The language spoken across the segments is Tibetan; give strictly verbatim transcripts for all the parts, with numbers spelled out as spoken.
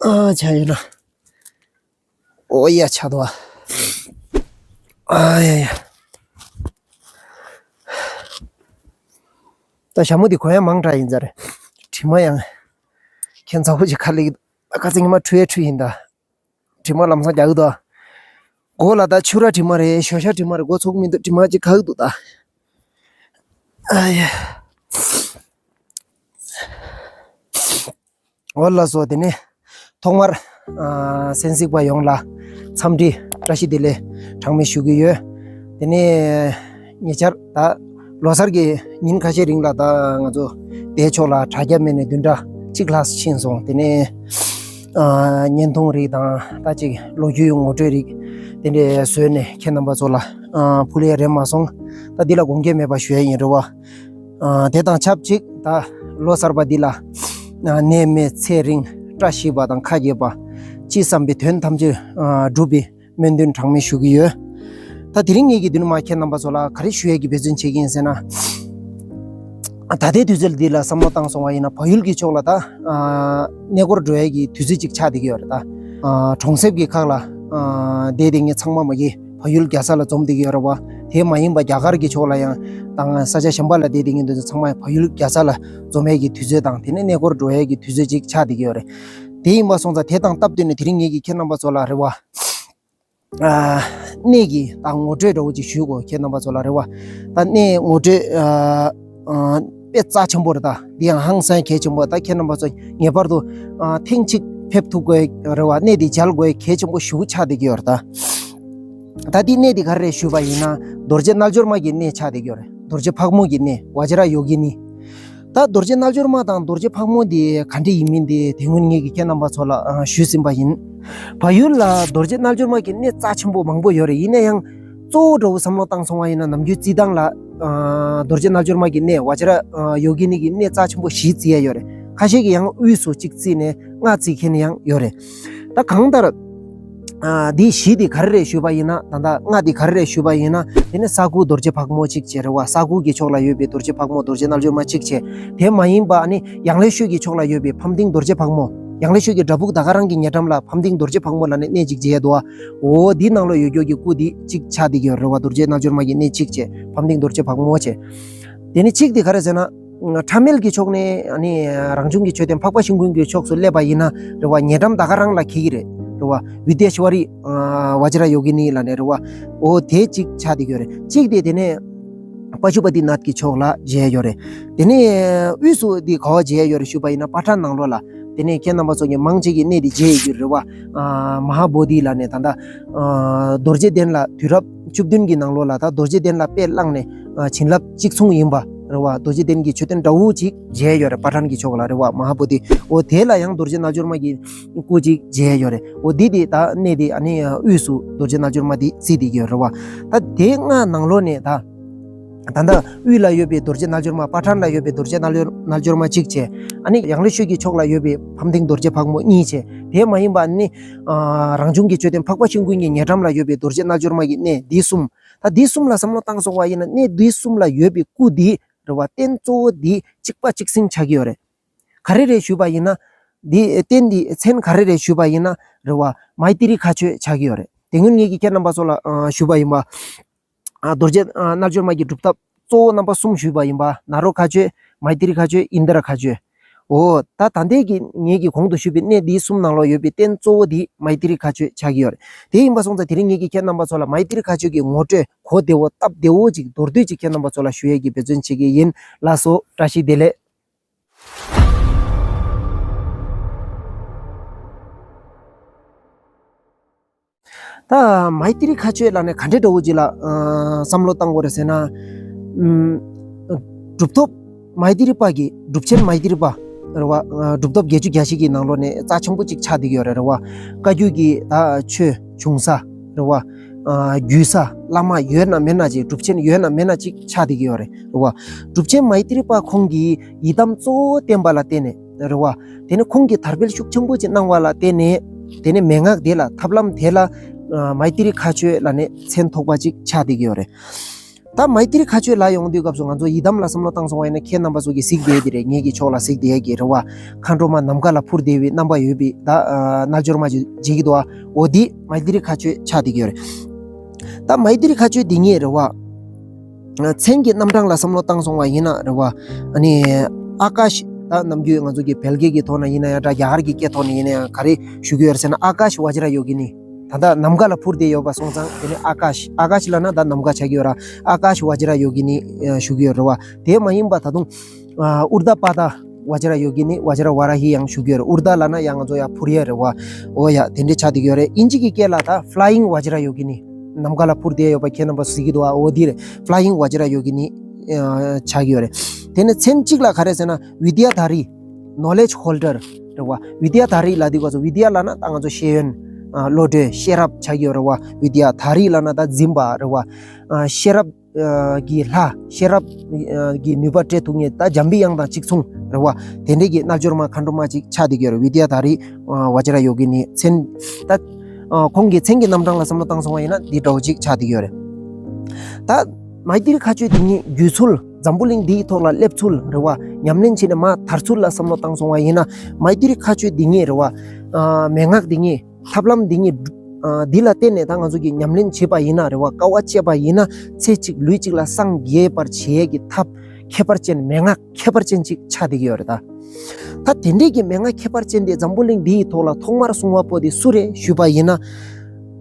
ཨ་ཆ་ཡོད་ན། ཨོ་ཡ་ཆ་དོ། ཨ་ཡ་ཡ། ད་ཞྭ་མོ་འདི་གོན་ཡ་མང་དྲགས་ཡིན་ཙང་རེད། དྲི་མ་ཡང་ཁྱེད་ཚ་བོ་ཅིག་ཁ་ལེགས། ཁ་ཚིག་ཉི་མ་འཁྲུ་ཡ་འཁྲུ་ཡིན་ད། དྲི་མ་ལམ་སང་རྒྱག་གི་འདུག་མགོ་ལ་ད་ཆུ་ར་དྲི་མ་རེད། ཞོ་ཤ་དྲི་མ་རེད། མགོ་ཚུགས་མི་འདུག་དྲི་མ་ཅིག་ཁ་གི་འདུག་ད། ཨ་ཡ། འོ་ལགས་སོ། དེ་ནས་ཐོག་མར་ཨ་གསན་གཟིགས་པ་ཡོངས་ལ་འཚམས་འདྲི་བཀྲ་ཤིས་བདེ་ལེགས་གྲངས་མེད་ཞུ་གི་ཡོད། དེ་ནས་ཉེ་ཆར་ད་ལོ་གསར་གྱི་ཉིན་ཁ་ཤས་རིང་ལ་ད་ང་ཚོ་དེའི་ཕྱོགས་ལ་དྲ་རྒྱ་མེད་ནས་བདུན་ཕྲག་གཅིག་ལྷག་ཕྱིན་སོང་། དེ་ནས་ཨ་བརྙན་ཐུང་རིགས་དང་ད་ཅིག་ལོ་རྒྱུས་ངོ་སྤྲོད་རིགས་དེ་འདྲའི་བཟོས་ནས་ཁྱེད་རྣམ་པ་ཚོ་ལ་ཨ་ཕུལ་ཡ་རན་མ་སོང་། ད་འདི་ལ་དགོངས་འགལ་མེད་པ་ཞུ་ཡ་ཡིན་རེད་བ། ཨ་དེ་དང་ཆབས་ཅིག་ད་ལོ་གསར་པ་འདི་ལ་ཨ་ནད་མེད་ཚེ་རིང་བཀྲ་ཤིས་པ་དང་ཁ་གྱེས་པ། ཅི་བསམ་པའི་དོན་ཐམས་ཅད་ཨ་འགྲུབ་པའི་སྨོན་འདུན་གྲངས་མེད་ཞུ་གི་ཡོད། ད་དེ་རིང་ངེད་ཀྱི་མདུན་མ་ཁྱེད་རྣམ་པ་ཚོ་ལ་ག་རེ་ཞུ་ཡས་ཀྱི་འབད་བརྩོན་བྱེད་ཀྱི་ཡིན་ཟེར་ན། ད་ལྟའི་དུས་ཚོད་འདི་ལ་བསམ་བློ་བཏང་སོང་བ་ཡིན་ན་བལ་ཡུལ་གྱི་ཕྱོགས་ལ་ད་ཨ་གནས་སྐོར་འགྲོ་ཡས་ཀྱི་དུས་ཚོད་ཅིག་ཆགས་བསྡད་ཀྱི་ཡོད་རེད་ད། ཨ་གྲོང་གསེབ་ཀྱི་ཁག་ལ་ཨ་བསྡད་བསྡད་མཁན་ཚང་མ་མ་གི་བལ་ཡུལ་རྒྱལ་ས་ལ་འཛོམས་བསྡད་ཀྱི་ཡོད་རེད་བ། དེ་མ་ཡིན་པ་རྒྱ་གར་གྱི་ཕྱོགས་ལ་ཡང་དང་ས་ཆ་གཞན་པ་ལ་བསྡད་བསྡད་མཁན་དེ་ཚོ་ཚང་མ་བལ་ཡུལ་རྒྱལ་ས་ལ་འཛོམས་ཡས་ཀྱི་དུས་ཚོད་དང་དེ་ནས་གནས་སྐོར་འགྲོ་ཡས་ཀྱི་དུས་ཚོད་ཅིག་ཆགས་བསྡད་ཀྱི་ཡོད་རེད། དེ་ཡིན་པ་སོང་ཙང་དེ་དང་སྟབས་བསྟུན་ནས་དེ་རིང་ངེད་ཀྱིས་ཁྱེད་རྣམ་པ་ཚོ་ལ་རེད་བ། ཨ་གནས་ཀྱི་ད་ངོ་སྤྲོད་འདྲ་བོ་ཅིག་ཞུ་དགོས་ཁྱེད་རྣམ་པ་ཚོ་ལ་རེད་བ། ད་གནས་ངོ་སྤྲོད་ཨ་ཨ་དཔེ་རྩ་ཆེན་པོ་རེད་ད། འདི་ཡང་ཧང་སང་གལ་ཆེན་པོ། ད་ཁྱེད་རྣམ་པ་ཚོ་ངེས་པར་དུ་ཨ་ཐེངས་གཅིག་ཕེབས་ཐུབ་དགོས་རེད་བ། གནས་འདི་མཇལ་དགོས་གལ་ཆེན་པོ་ཞེ་པོ་ཆགས་བསྡད་ཀྱི་ཡོད་རེད་ད། ད་འདི་གནས་འདི་ག་རེ་རེད་ཞུས་པ་ཡིན་ན་རྡོ་རྗེ་རྣལ་འབྱོར་མ་གི་གནས་ཆགས་བསྡད་ཀྱི་ཡོད་རེད། རྡོ་རྗེ་ཕག་མོ་གི་གནས་བཛྲ་ཡོ་གི་ནི། ད་རྡོ་རྗེ་རྣལ་འབྱོར་མ་དང་རྡོ་རྗེ་ཕག་མོ་འདི་ག་འདྲ་ཡིན་མིན་འདི་དེ་སྔོན་ངེད་ཀྱིས་ཁྱེད་རྣམ་པ་ཚོ་ལ་ཨ་ཞུས་ཟིན་པ་ཡིན། བལ་ཡུལ་ལ་རྡོ་རྗེ་རྣལ་འབྱོར་མ་གི་གནས་རྩ་ཆེན་པོ་མང་པོ་ཡོད་རེད། ཡིན་ན་ཡང་གཙོ་བོ་འདྲ་བོ་བསམ་བློ་བཏང་སོང་བ་ཡིན་ན་ནམ་རྒྱུན་རྩིས་ཐང་ལ་ཨ་རྡོ་རྗེ་རྣལ་འབྱོར་མ་གི་གནས་བཛྲ་ཡོ་གི་ནི་གི་གནས་རྩ་ཆེན་པོ་བཞི་རྩི་ཡ་ཡོད་རེད། ཁ་ཤས་ཀྱིས་ཡང་དབུས་སུ་གཅིག་རྩིས་ནས་ལྔ་རྩི་མཁན་ཡང་ཡོད་རེད། ད་གང་ལྟར། ཨ་འདི་བཞི་འདི་ག་རེ་རེད་ཞུས་པ་ཡིན་ན། ད་ལྟ་ལྔ་འདི་ག་རེ་རེད་ཞུས་པ་ཡིན་ན། དེ་ནི་ས་ཁུག་རྡོ་རྗེ་ཕག་མོ་གཅིག་བྱས་རེད་བ། ས་ཁུག་གི་ཕྱོགས་ལ་ཡོད་པའི་རྡོ་རྗེ་ཕག་མོ་རྡོ་རྗེ་རྣལ་འབྱོར་མ་གཅིག་བྱས། དེ་མ་ཡིན་པ་ཨ་ནི་ཡང་ལེ་ཤོད་ཀྱི་ཕྱོགས་ལ་ཡོད་པའི་ཕམ་ཏིང་རྡོ་རྗེ་ཕག་མོ། ཡང་ལེ་ཤོད་ཀྱི་བྲག་ཕུག་ད་ག་རང་གི་ཉེ་འགྲམ་ལ་ཕམ་ཏིང་རྡོ་རྗེ་ཕག་མོ་ལབ་ནས་གནས་གཅིག་མཇལ་འདུག་བ། འོ་འདི་ནང་ལོགས་ཡོད་རྒྱུ་གི་སྐུ་འདི་གཅིག་ཆགས་བསྡད་ཀྱི་ཡོད་རེད་བ། རྡོ་རྗེ་རྣལ་འབྱོར་མ་གི་གནས་གཅིག་བྱས། ཕམ་ཏིང་རྡོ་རྗེ་ཕག་མོ་བྱས། དེ་ནི་གཅིག་འདི་ག་རེ་ཟེར་ན། ཁྲ་མེལ་གྱི་ཕྱོགས་ནས་ཨ་ནི་རང་བྱུང་གི་མཆོད་རྟེན་འཕགས་པ་ཤིང་ཀུན་གྱི་ཕྱོགས་སུ་སླེབས་པ་ཡིན་ན་རེད་བ། ཉེ་འགྲམ་ད་ག་རང་ལ་འཁེལ་གྱི་རེད་རེད་བ། བི་དེ་ཤྭ་རི་ཨ་བཛྲ་ཡོ་གི་ནི་ལབ་ནས་རེད་བ། འོ་དེ་གཅིག་ཆགས་བསྡད་ཡོད་རེད། གཅིག་དེ་དེ་ནས་པ་ཤུ་པ་ཏི་ནཱཐ་ཀྱི་ཕྱོགས་ལ་མཇལ་ཡོད་རེད། དེ་ནས་དབུས་སུ་འདི་ག་བ་མཇལ་ཡོད་རེད་ཞུས་པ་ཡིན་ན་པ་ཊན་ནང་ལོགས་ལ། དེ་ནས་ཁྱེད་རྣམ་པ་ཚོ་གི་མང་ཆེ་གི་གནས་འདི་མཇལ་ཡོད་ཀྱི་རེད་བ། ཨ་མ་ཧཱ་བོ་དྷི་ལབ་ནས་ད་ལྟ་ཨ་རྡོ་རྗེ་གདན་ལ་དུས་རབས་བཅུ་བདུན་གྱི་ནང་ལོགས་ལ་ད་རྡོ་རྗེ་གདན་ལ་དཔེ་བླངས་ནས་ཨ་བྱིན་རླབས་གཅིག་མཚུངས་ཡིན་པ་རེད་བ། རྡོ་རྗེ་གདན་གྱི་མཆོད་རྟེན་འདྲ་བོ་ཅིག་མཇལ་ཡོད་རེད། པ་ཊན་གྱི་ཕྱོགས་ལ་རེད་བ། མ་ཧཱ་བོ་དྷི། འོ་དེ་ལ་ཡང་རྡོ་རྗེ་རྣལ་འབྱོར་མ་གི་སྐུ་ཅིག་མཇལ་ཡོད་རེད། འོ་འདི་དེ་ད་གནས་དེ་ཨ་ནི་དབུས་སུ་རྡོ་རྗེ་རྣལ་འབྱོར་མ་དེ་རྩིས་བསྡད་ཡོད་རེད་བ། ད་དེ་ལྔ་ནང་ལོགས་ནས་ད། ད་ལྟ་དབུས་ལ་ཡོད་པའི་རྡོ་རྗེ་རྣལ་འབྱོར་མ། པ་ཊན་ལ་ཡོད་པའི་རྡོ་རྗེ་རྣལ་འབྱོར་རྣལ་འབྱོར་མ་གཅིག་བྱས། ཨ་ནི་ཡང་ལེ་ཤོད་ཀྱི་ཕྱོགས་ལ་ཡོད་པའི་ཕམ་ཏིང་རྡོ་རྗེ་ཕག་མོ་གཉིས་བྱས། དེ་མ་ཡིན་པ་ཨ་ནི་ཨ་རང་བྱུང་གི་མཆོད་རྟེན་འཕགས་པ་ཤིང་ཀུན་གྱི་ཉེ་འགྲམ་ལ་ཡོད་པའི་རྡོ་རྗེ་རྣལ་འབྱོར་མ་གི་གནས་འདི་གསུམ། ད་འདི་གསུམ་ལ་བསམ་བློ་བཏང་སོང་བ་ཡིན་ན་གནས་འདི་གསུམ་ལ་ཡོད་པའི་སྐུ་འདི་རེད་བ། རྟེན་གཙོ་བོ་འདི་གཅིག་པ་གཅིག་སྲིང་ཆགས་ཀྱི་ཡོད་རེད། ག་རེ་རེད་ཞུས་པ་ཡིན་ན། འདི་རྟེན་འདི་མཚན་ག་རེ་རེད་ཞུས་པ་ཡིན་ན་རེད་བ། མཱི་ཏི་རི་མཁའ་སྤྱོད་ཆགས་ཀྱི་ཡོད་རེད། དེ་སྔོན་ངེད་ཀྱིས་ཁྱེད་རྣམ་པ་ཚོ་ལ་ཨ་ཞུས་པ་ཡིན་པ། ཨ་རྡོ་རྗེ་ཨ་རྣལ་འབྱོར་མ་གི་སྒྲུབ་ཐབས་གཙོ་བོ་རྣམ་པ་གསུམ་ཞུས་པ་ཡིན་པ། ནཱ་རོ་མཁའ་སྤྱོད། མཱི་ཏི་རི་མཁའ་སྤྱོད། ཨིནྡྲ་མཁའ་སྤྱོད། འོ་ད་ད་ལྟའི་གི་ངེད་ཀྱིས་གོང་དུ་ཞུས་པའི་གནས་འདིའི་གསུམ་ནང་ལོགས་ཡོད་པའི་རྟེན་གཙོ་བོ་འདི་མཱི་ཏི་རི་མཁའ་སྤྱོད་ཆགས་ཀྱི་ཡོད་རེད། དེ་ཡིན་པ་སོང་ཙང་དེ་རིང་ངེད་ཀྱིས་ཁྱེད་རྣམ་པ་ཚོ་ལ་མཱི་ཏི་རི་མཁའ་སྤྱོད་ཀྱི་ངོ་སྤྲོད་གོ་བདེ་བོ་སྟབས་བདེ་བོ་ཅིག་མདོར་བསྡུས་ཅིག་ཁྱེད་རྣམ་པ་ཚོ་ལ་ཞུ་ཡས་ཀྱི་འབད་བརྩོན་བྱེད་ཀྱི་ཡིན། ལགས་སོ། བཀྲ་ཤིས་བདེ་ལེགས། ད་མཱི་ཏི་རི་མཁའ་སྤྱོད་ལབ་ནས་ག་འདྲའི་འདྲ་བོ་ཅིག་ལ་ཨ་བསམ་བློ་བཏང་དགོས་རེད་ཟེར་ན། ཨམ་གྲུབ་ཐོབ་མཱི་ཏི་རི་པ་གི་གྲུབ་ཆེན་མཱི་ཏི་རི་པ་རེད་བ། ཨ་གྲུབ་ཐོབ་བརྒྱད་ཅུ་གྱ་བཞི་གི་ནང་ལོགས་ནས་རྩ་ཆེན་པོ་ཅིག་ཆགས་བསྡད་ཀྱི་ཡོད་རེད་རེད་བ། བཀའ་བརྒྱུད་ཀྱི་ད་ཆོས་འབྱུང་ས་རེད་བ། ཨ་བརྒྱུད་ས་བླ་མ་ཡོད་ན་མེད་ན་ཅིག་གྲུབ་ཆེན་ཡོད་ན་མེད་ན་ཅིག་ཆགས་བསྡད་ཀྱི་ཡོད་རེད་རེད་བ། གྲུབ་ཆེན་མཱི་ཏི་རི་པ་ཁོང་གིས་ཡི་དམ་གཙོ་བོ་བསྟན་པ་ལ་བརྟེན་ནས་རེད་བ། དེ་ནས་ཁོང་གིས་དར་སྤེལ་ཤུགས་ཆེན་པོ་ཅིག་གནང་བ་ལ་བརྟེན་ནས། དེ་ནས་མན་ངག་དེ་ལ་ཐབས་ལམ་དེ་ལ་ཨ་མཱི་ཏི་རི་མཁའ་སྤྱོད་ལབ་ནས་མཚན་ཐོགས་པ་ཅིག་ཆགས་བསྡད་ཀྱི་ཡོད་རེད། ད་མའི་ཏི་རི་མཁའ་སྤྱོད་ལ་ཡོང་དུས་སྐབས་སུ་ང་ཚོ་ཡི་དམ་ལ་བསམ་བློ་བཏང་སོང་བ་ཡིན་ན། ཁྱེད་རྣམ་པ་ཚོ་གིས་གཟིགས་བསྡད་དེ་རེད། ངེད་ཀྱི་ཕྱོགས་ལ་གཟིགས་བསྡད་ཀྱི་རེད་བ། མཁའ་འགྲོ་མ་ནམ་མཁའ་ལ་འཕུར་བསྡད་པའི་རྣམ་པ་ཡོད་པའི་ད་ཨ་རྣལ་འབྱོར་མ་ཅིག་མཇལ་གྱི་འདུག་བ། འོ་འདི་མའི་ཏི་རི་མཁའ་སྤྱོད་ཆགས་བསྡད་ཀྱི་ཡོད་རེད། ད་མའི་ཏི་རི་མཁའ་སྤྱོད་འདི་ཉིད་རེད་བ། མཚན་གྱི་རྣམ་གྲངས་ལ་བསམ་བློ་བཏང་སོང་བ་ཡིན་ན་རེད་བ། ཨ་ནི་ཨ་ཀ་ཤ། ད་ནམ་རྒྱུན་ང་ཚོ་གི་བལ་གྱི་གི་ཐོག་ན་ཡིན་ན་ཡང་འདྲ། རྒྱ་གར་གྱི་སྐད་ཐོག་ན་ཡིན་ན་ཡང་ག་རེ་ཞུ་གི་ཡོད་རེད་ཟེར་ན། ཨ་ཀ་ཤ་བཛྲ་ཡོ་གི་ནི། ད་ལྟ་ནམ་མཁའ་ལ་འཕུར་བསྡད་ཡོད་པ་སོང་ཙང་དེ་ནི་ཨ་ཀ་ཤ། ཨ་ཀ་ཤ་ལབ་ན་ད་ནམ་མཁའ་ཆགས་ཀྱི་ཡོད་ར། ཨ་ཀ་ཤ་བཛྲ་ཡོ་གི་ནི་ཞུ་གི་ཡོད་རེད་བ། དེ་མ་ཡིན་པ་ད་དུང་ཨ་ཨུརྡ་པ་ད་བཛྲ་ཡོ་གི་ནི་བཛྲ་ཝཱ་ར་ཧི་ཡང་ཞུ་གི་ཡོད་རེད། ཨུརྡ་ལབ་ན་ཡང་ང་ཚོ་ཡང་འཕུར་ཡ་རེད་བ། འོ་ཡ། དེ་འདྲ་ཆགས་བསྡད་ཀྱི་ཡོད་རེད། དབྱིན་ཇི་གི་སྐད་ལ་ད་ཕ་ལ་ཡིང་བཛྲ་ཡོ་གི་ནི། ནམ་མཁའ་ལ་འཕུར་བསྡད་ཡོད་པ་ཁྱེད་རྣམ་པ་གཟིགས་ཀྱི་འདུག་བ། འོ་འདི་རེད། ཕ་ལ་ཡིང་བཛྲ་ཡོ་གི་ནི་ཨ་ཆགས་ཀྱི་ཡོད་རེད། དེ་ནས་མཚན་གཅིག་ལ་ག་རེ་ཟེར་ན་བི་དྱ་དྷ་རི། ནོ་ལེཇ་ཧོལ་ཌར་རེད་བ། བི་དྱ་དྷ་རི་ལབ་དུས་སྐབས་སུ་བི་དྱ་ལབ་ན་ད་ང་ཚོ་ཤེས་ཡོན་ཨ་བློ་གྲོས་ཤེས་རབ་ཆགས་ཀྱི་ཡོད་རེད་བ། བི་དྱ་དྷ་རི་ལབ་ན་ད་འཛིན་པ་རེད་བ། ཨ་ཤེས་རབ་ཨ་གི་ལྷ། ཤེས་རབ་ཨ་གི་ནུས་པ་སྤྲད་ཐུབ་མཁན། ད་འཇམ་པའི་དབྱངས་དང་གཅིག་མཚུངས་རེད་བ། དེ་འདྲས་ཀྱི་རྣལ་འབྱོར་མ་མཁའ་འགྲོ་མ་ཅིག་ཆགས་བསྡད་ཀྱི་ཡོད་རེད། བི་དྱ་དྷ་རི་ཨ་བཛྲ་ཡོ་གི་ནི་མཚན། ད་ཨ་ཁོང་གི་མཚན་གྱི་རྣམ་གྲངས་ལ་བསམ་བློ་བཏང་སོང་བ་ཡིན་ན་འདི་འདྲ་བོ་ཅིག་ཆགས་བསྡད་ཀྱི་ཡོད་རེད། ད་མའི་ཏི་རི་མཁའ་སྤྱོད་འདི་ཉིད་བརྒྱུད་ཚུལ། འཛམ་བུ་གླིང་འདིའི་ཐོག་ལ་སླེབས་ཚུལ་རེད་བ། ཉམས་ལེན་བྱས་ནས་མར་དར་ཚུལ་ལ་བསམ་བློ་བཏང་སོང་བ་ཡིན་ན། མའི་ཏི་རི་མཁའ་སྤྱོད་འདི་ཉིད་རེད་བ། ཨ་མན་ངག་འདི་ཉིད། ཐབས་ལམ་འདི་ཉིད། ཨ་འདི་ལ་བརྟེན་ནས་ད་ང་ཚོ་གིས་ཉམས་ལེན་བྱེད་པ་ཡིན་ན་རེད་བ། དཀའ་བ་སྤྱད་པ་ཡིན་ན་ཚེ་གཅིག་ལུས་གཅིག་ལ་སངས་རྒྱས་པར་བྱེད་ཀྱི་ཐབས་ཁྱད་པར་ཅན། མན་ངག་ཁྱད་པར་ཅན་ཅིག་ཆགས་བསྡད་ཀྱི་ཡོད་རེད་ད། ད་དེ་འདྲས་ཀྱི་མན་ངག་ཁྱད་པར་ཅན་དེ་འཛམ་བུ་གླིང་འདིའི་ཐོག་ལ་ཐོག་མར་གསུངས་པ་པོ་དེ་སུ་རེད་ཞུས་པ་ཡིན་ན།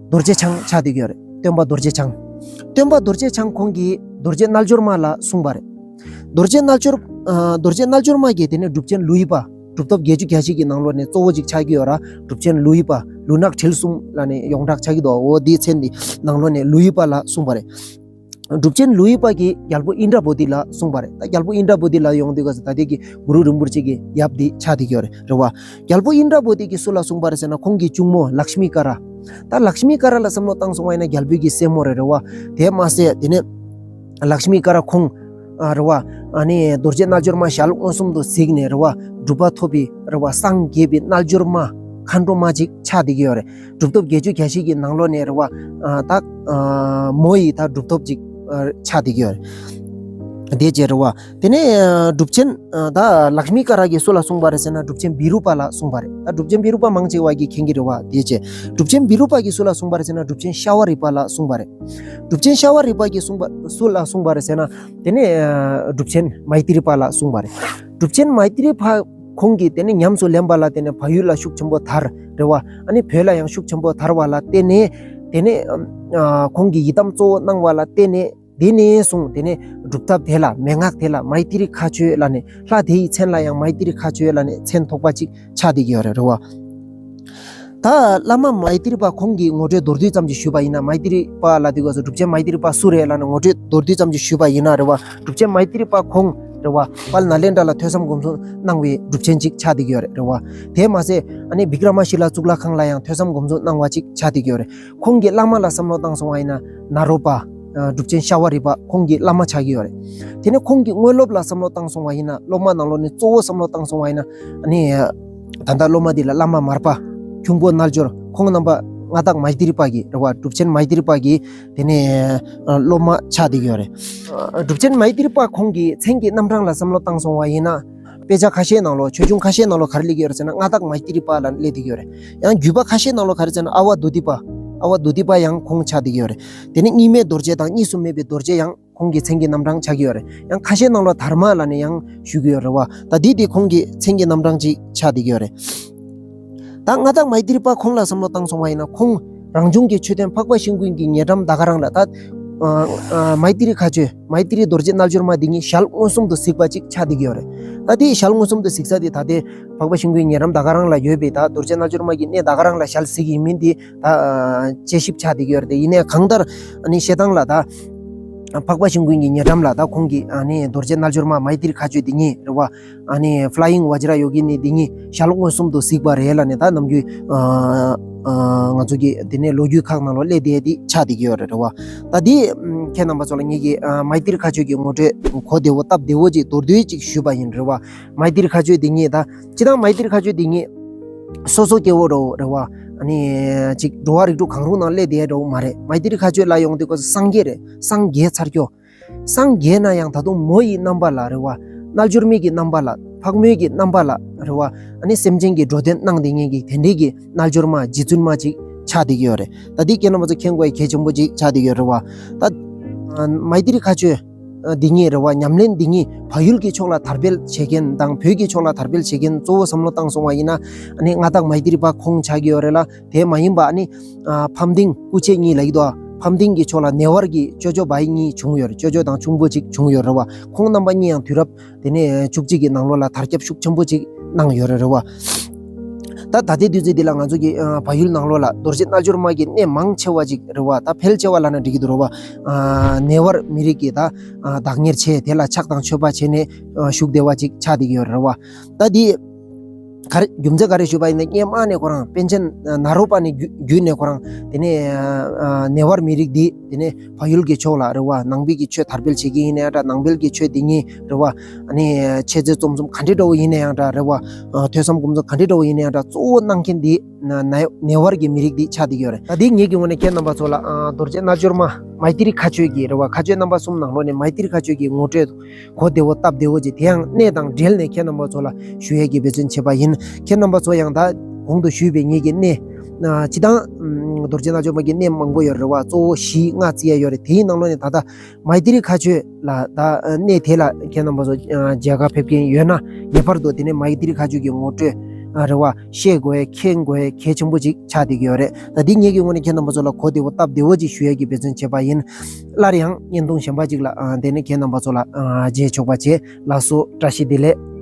རྡོ་རྗེ་འཆང་ཆགས་བསྡད་ཀྱི་ཡོད་རེད། སྟོན་པ་རྡོ་རྗེ་འཆང་། སྟོན་པ་རྡོ་རྗེ་འཆང་ཁོང་གིས་རྡོ་རྗེ་རྣལ་འབྱོར་མ་ལ་གསུངས་པ་རེད། རྡོ་རྗེ་རྣལ་འབྱོར། ཨ་རྡོ་རྗེ་རྣལ་འབྱོར་མ་གིས་དེ་ནས་གྲུབ་ཆེན་ལོ་ཡི་པ། གྲུབ་ཐོབ་བརྒྱད་ཅུ་གྱ་བཞི་གི་ནང་ལོགས་ནས་གཙོ་བོ་ཅིག་ཆགས་ཀྱི་ཡོད་ར། གྲུབ་ཆེན་ལོ་ཡི་པ། ལུས་ངག་དྲིལ་གསུམ་ལབ་ནས་ཡོངས་གྲགས་ཆགས་ཀྱི་འདུག་འོ་དེའི་མཚན་དེ་ནང་ལོགས་ནས་ལོ་ཡི་པ་ལ་གསུངས་པ་རེད། གྲུབ་ཆེན་ལོ་ཡི་པ་གིས་རྒྱལ་པོ་ཨིནྡྲ་བོ་དྷི་ལ་གསུངས་པ་རེད། ད་རྒྱལ་པོ་ཨིནྡྲ་བོ་དྷི་ལ་ཡོང་དུས་སྐབས་སུ་ད་ལྟའི་གི་གུ་རུ་རིན་པོ་ཆེ་གི་ཡབ་དེ་ཆགས་བསྡད་ཀྱི་ཡོད་རེད། རེད་བ། རྒྱལ་པོ་ཨིནྡྲ་བོ་དྷི་གིས་སུ་ལ་གསུངས་པ་རེད་ཟེར་ན། ཁོང་གི་གཅུང་མོ་ལཀྵ་མི་ཀ་ར། ད་ལཀྵ་མི་ཀ་ར་ལ་བསམ་བློ་བཏང་སོང་བ་ཡིན་ན་རྒྱལ་པོའི་གི་སྲས་མོ་རེད། རེད་བ། དེ་མ་ཟད་དེ་ནས་ལཀྵ་མི་ཀ་ར་ཁོང་ཨ་རེད་བ། ཨ་ནི་རྡོ་རྗེ་རྣལ་འབྱོར་མ་ཞལ་མངོན་སུམ་དུ་གཟིགས་ནས་རེད་བ། གྲུབ་པ་ཐོབ་པའི་རེད་བ། སངས་རྒྱས་པའི་རྣལ་འབྱོར་མ་མཁའ་འགྲོ་མ་ཅིག་ཆགས་བསྡད་ཀྱི་ཡོད་རེད། གྲུབ་ཐོབ་བརྒྱད་ཅུ་གྱ་བཞི་གི་ནང་ལོགས་ནས་རེད་བ། ཨ་ད་ཨ་མོ་ཡི་ད་གྲུབ་ཐོབ་ཅིག་ཨ་ཆགས་བསྡད་ཀྱི་ཡོད་རེད། དེ་བྱས་རེད་བ། དེ་ནས་ཨ་གྲུབ་ཆེན་ཨ་ད་ལཀྵ་མི་ཀ་ར་གིས་སུ་ལ་གསུངས་པ་རེད་ཟེར་ན། གྲུབ་ཆེན་བི་རུ་པ་ལ་གསུངས་པ་རེད། ད་གྲུབ་ཆེན་བི་རུ་པ་མང་ཆེ་བ་གིས་མཁྱེན་གྱི་རེད་བ། དེ་བྱས་གྲུབ་ཆེན་བི་རུ་པ་གིས་སུ་ལ་གསུངས་པ་རེད་ཟེར་ན། གྲུབ་ཆེན་ཤ་བ་རི་པ་ལ་གསུངས་པ་རེད། གྲུབ་ཆེན་ཤ་བ་རི་པ་གིས་གསུངས་པ་སུ་ལ་གསུངས་པ་རེད་ཟེར་ན། དེ་ནས་ཨ་གྲུབ་ཆེན་མའི་ཏི་རི་པ་ལ་གསུངས་པ་རེད། གྲུབ་ཆེན་མའི་ཏི་རི་པ་ཁོང་གིས་དེ་ནས་ཉམས་སུ་ལེན་པ་ལ་བརྟེན་ནས་བལ་ཡུལ་ལ་ཤུགས་ཆེན་པོ་དར། རེད་བ། ཨ་ནི་བོད་ལ་ཡང་ཤུགས་ཆེན་པོ་དར་བ་ལ་བརྟེན་ནས། དེ་ནས་ཨ་ཁོང་གིས་ཡི་དམ་གཙོ་བོ་གནང་བ་ལ་བརྟེན་ནས། དེ་ནས་བཟུང་དེ་ནས་སྒྲུབ་ཐབས་དེ་ལ། མན་ངག་དེ་ལ་མའི་ཏི་རི་མཁའ་སྤྱོད་ལབ་ནས། ལྷ་དེ་ཡི་མཚན་ལ་ཡང་མའི་ཏི་རི་མཁའ་སྤྱོད་ལབ་ནས་མཚན་ཐོགས་པ་ཅིག་ཆགས་བསྡད་ཀྱི་ཡོད་རེད། རེད་བ། ད་བླ་མ་མའི་ཏི་རི་པ་ཁོང་གི་ངོ་སྤྲོད་མདོར་བསྡུས་ཙམ་ཞིག་ཞུས་པ་ཡིན་ན། མའི་ཏི་རི་པ་ལབ་དུས་སྐབས་སུ་གྲུབ་ཆེན་མའི་ཏི་རི་པ་སུ་རེད་ལབ་ནས་ངོ་སྤྲོད་མདོར་བསྡུས་ཙམ་ཞིག་ཞུས་པ་ཡིན་ན། རེད་བ། གྲུབ་ཆེན་མའི་ཏི་རི་པ་ཁོང་རེད་བ། དཔལ་ནཱ་ལེནྡྲ་ལ་ཐོས་བསམ་སྒོམ་གསུམ་གནང་བའི་གྲུབ་ཆེན་ཅིག་ཆགས་བསྡད་ཀྱི་ཡོད་རེད། རེད་བ། དེ་མ་ཟད་ཨ་ནི་བི་ཀྲ་མ་ཤི་ལ་གཙུག་ལག་ཁང་ལ་ཡང་ཐོས་བསམ་སྒོམ་གསུམ་གནང་བ་ཅིག་ཆགས་བསྡད་ཀྱི་ཡོད་རེད། ཁོང་གི་བླ་མ་ལ་བསམ་བློ་བཏང་སོང་བ་ཡིན་ན། ནཱ་རོ་པ། ཨ་གྲུབ་ཆེན་ཤ་བ་རི་པ་ཁོང་གི་བླ་མ་ཆགས་ཀྱི་ཡོད་རེད། དེ་ནས་ཁོང་གི་དངོས་སློབ་ལ་བསམ་བློ་བཏང་སོང་བ་ཡིན་ན། སློབ་མ་ནང་ལོགས་ནས་གཙོ་བོ་བསམ་བློ་བཏང་སོང་བ་ཡིན་ན། ཨ་ནི་ད་ལྟ་སློབ་མ་འདི་ལ་བླ་མ་མར་པ་ཁྱུང་པོ་རྣལ་འབྱོར། ཁོང་རྣམ་པ་མངའ་བདག་མའི་ཏི་རི་པ་གི་རེད་བ། གྲུབ་ཆེན་མའི་ཏི་རི་པ་གི་དེ་ནས་ཨ་སློབ་མ་ཆགས་བསྡད་ཀྱི་ཡོད་རེད། ཨ་གྲུབ་ཆེན་མའི་ཏི་རི་པ་ཁོང་གི་མཚན་གྱི་རྣམ་གྲངས་ལ་བསམ་བློ་བཏང་སོང་བ་ཡིན་ན། དཔེ་ཆ་ཁ་ཤས་ནང་ལོགས། ཆོས་འབྱུང་ཁ་ཤས་ནང་ལོགས་ག་རེ་སླེབས་ཀྱི་ཡོད་རེད་ཟེར་ན། མངའ་བདག་མའི་ཏི་རི་པ་ལབ་སླེབས་བསྡད་ཀྱི་ཡོད་རེད། ཡང་བརྒྱུད་པ་ཁ་ཤས་ནང་ལོགས་ག་རེ་ཟེར་ན། ཨ་བ་དྷཱུ་ཏི་པ། ཨ་བ་དྷཱུ་ཏི་པ་ཡང་ཁོང་ཆགས་བསྡད་ཀྱི་ཡོད་རེད། དེ་ནས་གཉིས་མེད་རྡོ་རྗེ་དང་གཉིས་སུ་མེད་པའི་རྡོ་རྗེ་ཡང་ཁོང་གི་མཚན་གྱི་རྣམ་གྲངས་ཆགས་ཀྱི་ཡོད་རེད། ཡང་ཁ་ཤས་ནང་ལོགས་དྷརྨ་ལབ་ནས་ཡང་ཞུ་གི་ཡོད་རེད་བ། ད་འདི་དེ་ཁོང་གི་མཚན་གྱི་རྣམ་གྲངས་ཅིག་ཆགས་བསྡད་ཀྱི་ཡོད་རེད། ད་མངའ་བདག་མའི་ཏི་རི་པ་ཁོང་ལ་བསམ་བློ་བཏང་སོང་བ་ཡིན་ན། ཁོང་རང་བྱུང་གི་མཆོད་རྟེན་འཕགས་པ་ཤིང་ཀུན་གྱི་ཉེ་འགྲམ་ད་ག་རང་ལ། ད་ཨ་ཨ་མའི་ཏི་རི་མཁའ་སྤྱོད། མའི་ཏི་རི་རྡོ་རྗེ་རྣལ་འབྱོར་མ་འདི་ཉིད་ཞལ་མངོན་སུམ་དུ་གཟིགས་པ་ཅིག་ཆགས་བསྡད་ཀྱི་ཡོད་རེད། ད་དེ་ཞལ་མངོན་སུམ་དུ་གཟིགས་ས་དེ་ད་ལྟའི་འཕགས་པ་ཤིང་ཀུན་ཉེ་འགྲམ་ད་ག་རང་ལ་ཡོད་པའི་ད་རྡོ་རྗེ་རྣལ་འབྱོར་མ་གི་གནས་ད་ག་རང་ལ་ཞལ་གཟིགས་ཡིན་མིན་དེ་ད་ཨ་དཔྱད་ཞིབ་ཆགས་བསྡད་ཀྱི་ཡོད་རེད། དེ་ཡིན་ནའི་གང་ལྟར་ཨ་ནི་བཤད་སྟངས་ལ་ད་འཕགས་པ་ཤིང་ཀུན་གྱི་ཉེ་འགྲམ་ལ་ད་ཁོང་གིས་ཨ་ནི་རྡོ་རྗེ་རྣལ་འབྱོར་མ་མའི་ཏི་རི་མཁའ་སྤྱོད་འདི་ཉིད་རེད་བ། ཨ་ནི་ཕ་ལ་ཡིང་བཛྲ་ཡོ་གི་ནི་འདི་ཉིད་ཞལ་མངོན་སུམ་དུ་གཟིགས་པ་རེད་ལབ་ནས། ད་ནམ་རྒྱུན་ཨ་ཨ་ང་ཚོ་གི་དེ་ནས་ལོ་རྒྱུས་ཁག་ནང་ལ་སླེབས་བསྡད་དེ་ཆགས་བསྡད་ཀྱི་ཡོད་རེད། རེད་བ། ད་འདི་ཁྱེད་རྣམ་པ་ཚོ་ལ་ངེད་ཀྱིས་ཨ་མའི་ཏི་རི་མཁའ་སྤྱོད་ཀྱི་ངོ་སྤྲོད་གོ་བདེ་བོ་སྟབས་བདེ་བོ་ཅིག་མདོར་བསྡུས་ཅིག་ཞུས་པ་ཡིན། རེད་བ། མའི་ཏི་རི་མཁའ་སྤྱོད་འདི་ཉིད་ད་སྤྱིར་བཏང་མའི་ཏི་རི་མཁའ་སྤྱོད་འདི་ཉིད་སོ་སོ་སྐྱེ་བོ་འདྲ་བོ་རེད་བ། ཨ་ནི་ཅིག་འགྲོ་བ་རིགས་དྲུག་གང་རུང་ནང་སླེབས་བསྡད་འདྲ་བོ་མ་རེད། མའི་ཏི་རི་མཁའ་སྤྱོད་ལ་ཡོང་དུས་སྐབས་སུ་སངས་རྒྱས་རེད། སངས་རྒྱས་ཚར་ཀྱོ། སངས་རྒྱས་ན་ཡང་ད་དུང་མོ་ཡི་རྣམ་པ་ལ་རེད་བ། རྣལ་འབྱོར་མའི་གི་རྣམ་པ་ལ། ཕག་མོའི་གི་རྣམ་པ་ལ་རེད་བ། ཨ་ནི་སེམས་ཅན་གྱི་འགྲོ་དོན་གནང་བསྡད་མཁན་གྱི་དེ་འདྲའི་གི་རྣལ་འབྱོར་མ་རྗེ་བཙུན་མ་ཅིག་ཆགས་བསྡད་ཀྱི་ཡོད་རེད། ད་འདི་ཁྱེད་རྣམ་པ་ཚོ་མཁྱེན་དགོས་ཡ་གལ་ཆེན་པོ་ཅིག་ཆགས་བསྡད་ཀྱི་ཡོད་རེད་བ། ད་ཨ་མཻ་ཏི་རི་མཁའ་སྤྱོད་འདི་ཉིད་རེད་བ། ཉམས་ལེན་འདི་ཉིད་བལ་ཡུལ་གྱི་ཕྱོགས་ལ་དར་སྤེལ་བྱེད་མཁན་དང་བོད་ཀྱི་ཕྱོགས་ལ་དར་སྤེལ་བྱེད་མཁན་གཙོ་བོ་བསམ་བློ་བཏང་སོང་བ་ཡིན་ན། ཨ་ནི་མངའ་བདག་མཻ་ཏི་རི་པ་ཁོང་ཆགས་ཀྱི་ཡོད་རེད་ལ། དེ་མ་ཡིན་པ་ཨ་ནི་ཨ་ཕམ་ཏིང་སྐུ་མཆེད་གཉིས་ལབ་ཀྱི་འདུག་ཕམ་ཏིང་གི་ཕྱོགས་ལ་ནེ་ཝར་གྱི་ཅོ་ཅོ་བའི་གཉིས་བྱུང་ཡོད་རེད། ཅོ་ཅོ་དང་གཅུང་པོ་གཅིག་བྱུང་ཡོད་རེད་བ། ཁོང་རྣམ་པ་གཉིས་ཡང་དུས་རབས་དེ་ནས་བཅུ་གཅིག་གི་ནང་ལོགས་ལ་དར་ཁྱབ་ཤུགས་ཆེན་པོ་ཅིག་གནང་ཡོད་རེད་རེད་བ། ད་ད་ལྟའི་དུས་ཚོད་འདི་ལ་ང་ཚོ་གི་ཨ་བལ་ཡུལ་ནང་ལོགས་ལ་རྡོ་རྗེ་རྣལ་འབྱོར་མ་གི་གནས་མང་ཆེ་བ་ཅིག་རེད་བ། ད་ཕལ་ཆེ་བ་ལབ་ན་འགྲིག་གི་འདུག་རེད་བ། ཨ་ནེ་ཝར་མི་རིགས་ཀྱི་ད་ཨ་བདག་གཉེར་བྱས། དེ་ལ་ཕྱག་དང་མཆོད་པ་བྱས་ནས་ཨ་བཞུགས་བསྡད་པ་ཅིག་ཆགས་བསྡད་ཀྱི་ཡོད་རེད་བ། ད་འདི་ག་རེ་རྒྱུ་མཚན་ག་རེ་ཞུས་པ་ཡིན་ན། སྔོན་མ་ནས་ཁོ་རང་པཎ་ཆེན་ནཱ་རོ་པ་ནས་བརྒྱུད་བརྒྱུད་ནས་ཁོ་རང་དེ་ནས་ཨ་ནེ་ཝར་མི་རིགས་འདི་དེ་ནས་བལ་ཡུལ་གྱི་ཕྱོགས་ལ་རེད་བ། ནང་པའི་གི་ཆོས་དར་སྤེལ་བྱེད་མཁན་ཡིན་ན་ཡང་འདྲ། ནང་པའི་གི་ཆོས་འདི་ཉིད་རེད་བ། ཨ་ནི་འཆད་རྩོད་རྩོམ་གསུམ་ག་འདྲ་འདྲ་བོ་ཡིན་ན་ཡང་འདྲ་རེད་བ། ཨ་ཐོས་བསམ་སྒོམ་གསུམ་ག་འདྲ་འདྲ་བོ་ཡིན་ན་ཡང་འདྲ། གཙོ་བོ་གནང་མཁན་འདི་ན་ན་ནེ་ཝར་གྱི་མི་རིགས་འདི་ཆགས་བསྡད་ཀྱི་ཡོད་རེད། ད་འདི་ངེད་ཀྱི་ངོས་ནས་ཁྱེད་རྣམ་པ་ཚོ་ལ་ཨ་རྡོ་རྗེ་རྣལ་འབྱོར་མ་མཻ་ཏི་རི་མཁའ་སྤྱོད་ཀྱི་རེད་བ། མཁའ་སྤྱོད་རྣམ་པ་གསུམ་ནང་ལོགས་ནས་མཻ་ཏི་རི་མཁའ་སྤྱོད་ཀྱི་ངོ་སྤྲོད་གོ་བདེ་བོ་སྟབས་བདེ་བོ་ཅིག་དེ་ཡང་གནས་དང་འབྲེལ་ནས་ཁྱེད་རྣམ་པ་ཚོ་ལ་ཞུ་ཡས་ཀྱི་འབད་བརྩོན་བྱས་པ་ཡིན། ཁྱེད་རྣམ་པ་ཚོ་ཡང་ད་གོང་དུ་ཞུས་པའི་ངེད་ཀྱི་གནས་ཨ་སྤྱིར་བཏང་ཨམ་རྡོ་རྗེ་རྣལ་འབྱོར་མ་གི་གནས་མང་པོ་ཡོད་རེད་བ། གཙོ་བོ་བཞི་ལྔ་བརྩི་ཡ་ཡོད་རེད། དེའི་ནང་ལོགས་ནས་ད་ལྟ་མཻ་ཏི་རི་མཁའ་སྤྱོད་ལ་ད་གནས་དེ་ལ་ཁྱེད་རྣམ་པ་ཚོ་ཨ་མཇལ་ཁ་ཕེབས་མཁན་ཡོད་ན། ངེས་པར་དུ་དེ་ནས་མཻ་ཏི་རི་མཁའ་སྤྱོད་ཀྱི་ངོ་སྤྲོད་ཨ་རེད་བ། ཤེས་དགོས་ཡ་མཁྱེན་དགོས་ཡ་གལ་ཆེན་པོ་ཅིག་ཆགས་བསྡད་ཀྱི་ཡོད་རེད། ད་འདི་ངེད་ཀྱི་ངོས་ནས་ཁྱེད་རྣམ་པ་ཚོ་ལ་གོ་བདེ་བོ་སྟབས་བདེ་བོ་ཅིག་ཞུ་ཡས་ཀྱི་འབད་བརྩོན་བྱས་པ་ཡིན། སླར་ཡང་བརྙན་ཐུང་གཞན་པ་ཅིག་ལ་ཨ་དེ་ནས་ཁྱེད་རྣམ་པ་ཚོ་ལ་ཨ་མཇལ་ཆོག་པ་བྱེད། ལགས་སོ། བཀྲ་ཤིས་བདེ་ལེགས།